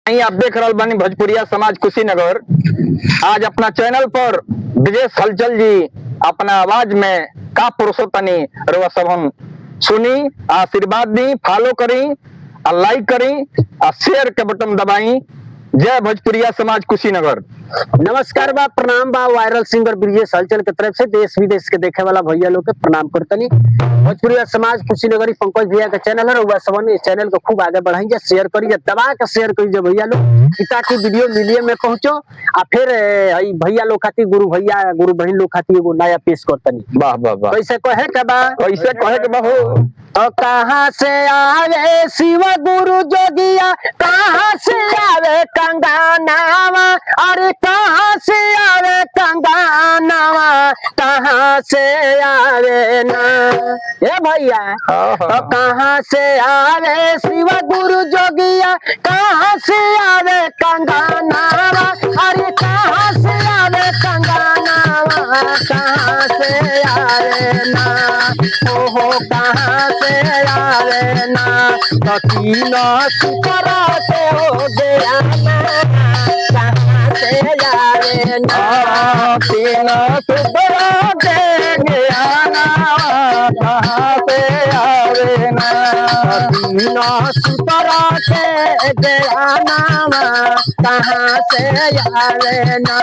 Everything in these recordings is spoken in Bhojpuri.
नहीं, आप देख रहल बानी भोजपुरिया समाज कुशीनगर। आज अपना चैनल पर ब्रजेश हलचल जी अपना आवाज में का पुरुषोत्तनी रुआ सब हम सुनी, आशीर्वाद दी, फॉलो करी आ लाइक करी आ शेयर के बटन दबाई। जय भोजपुरिया समाज कुशीनगर। नमस्कार बा, प्रणाम बा। वायरल सिंगर ब्रजेश हलचल के तरफ से देश विदेश के देखे वाला भैया लोग के प्रणाम करतनी। भोजपुरिया समाज कुशीनगरी पंकज भैया का चैनल है। रउआ सबन इस चैनल को खूब आगे बढ़ाई जा, शेयर करी जा, दबा के शेयर करी जा भैया लोग, कि ताकि वीडियो मिलिए में पहुंचो। आ फिर हई भैया लोग खातिर, गुरु भैया गुरु बहन लोग खातिर एगो नया पेश करतनी। वाह वाह वाह! कैसे कहे के बा? कैसे कहे के बहू? तो कहाँ से आवे शिव गुरु जोगिया, कहाँ से आवे कंगानावा, अरे कहाँ से आवे कंगानावा, कहाँ से आवे ना ए भैया। तो कहाँ से आवे शिव गुरु जोगिया, कहाँ से आवे कंगानावा, अरे कहाँ से आवे कंगानावा, कहाँ से आवे ना, ओहो कहाँ से आवे ना। तो तीनों सुकर से हो गया ना, कहाँ से आवे ना। तीन सुबरा के ज्ञाना कहाँ से आवे ना। तीनों सुकर के गया नामा, कहाँ से आवे ना।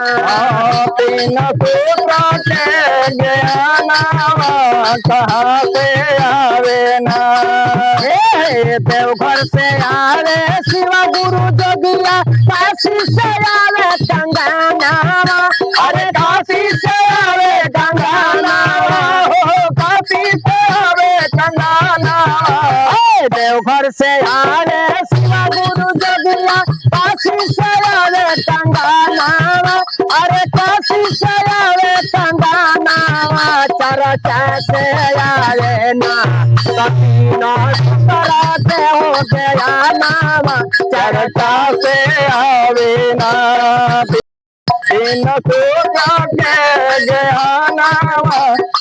तीन सूत्र के ज्ञाना कहाँ से आवे ना। हे देवघर से आवे शिव गुरु जोगिया, काशी से आवे गंगा, अरे काशी से आवे गंगा नावा, हो काशी से आवे गंगा नावा। हे देवघर से आवे शिव गुरु जोगिया, काशी से आवे गंगा, अरे काशी से आवे गंगा, चरचा से आवे ना, कभी सुतराते हो गया नामा, चरचा से आवे ना। तीन सूत्र के ज्ञाना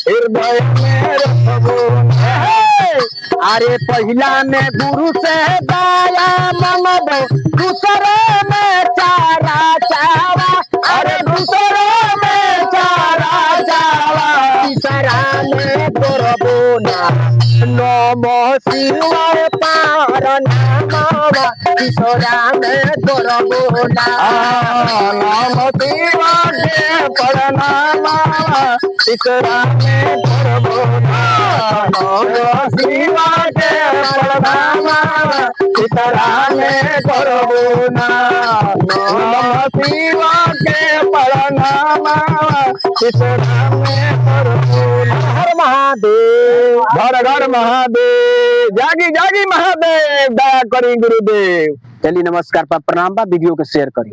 हृदय में रखबो। अरे पहिला में गुरु से दया मंगबो, दूसरे में चारा चावा, अरे दूसरे में चारा चावा, तीसरा में करबो ना नमो शिवाय पार नामवा, तीसरा में करबो ना नाम शिवा के प्रणाम, तीसरा में करबो नाम शिवा के प्रणाम, तीसरा में करबो नाम शिवा के प्रणाम, तीसरा में करबो। हर महादेव। घर घर महादेव, जागी जागी महादेव, दया करी गुरुदेव। चलिए नमस्कार, प्रणाम बा, वीडियो के शेयर करी।